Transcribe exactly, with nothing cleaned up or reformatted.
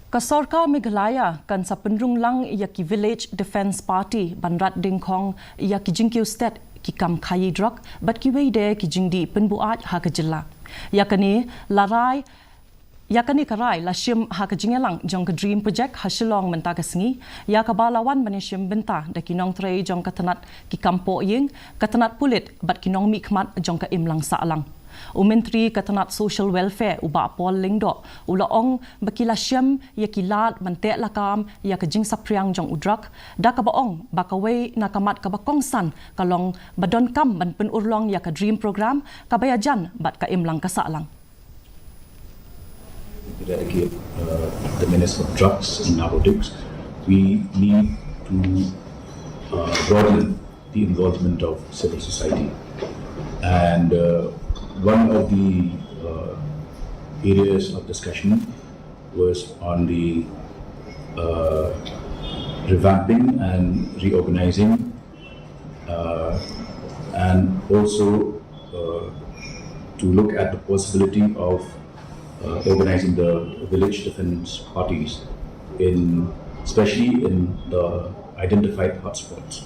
Ka sorkar Meghalaya kan sa pynrung lang ïa ki Village Defence Party ban rat dyngkhong ïa ki jingkiew stet, ki kam khaïi drok bad kiwei de ki jingdih pynbuaid ha ka jylla. Ïa kane la rai ïa kane ka rai la shim ha ka jingïalang jong ka DREAM Project ha Shillong mynta ka sngi, ïa kaba la wan ban ïashim bynta da ki nongtrei jong ka tnat ki kam pohïing, ka tnat pulit bad ki nongmihkhmat jong ka imlang sahlang. U Myntri ka tnat Social Welfare, u Bah Paul Lyngdoh, u la ong ba ki la shem ïa ki lad ban teh lakam ïa ka jingsaphriang jong u drok, da kaba ong ba kawei na ka mat kaba kongsan ka long ba donkam ban pynurlong ïa ka DREAM program kaba ïajan bad ka imlang ka sahlang. Eradicate uh, the menace of drugs and narcotics, we need to uh, broaden the involvement of civil society. And uh, one of the uh, areas of discussion was on the uh, revamping and reorganizing uh, and also uh, to look at the possibility of uh, organizing the village defense parties in, especially in the identified hotspots.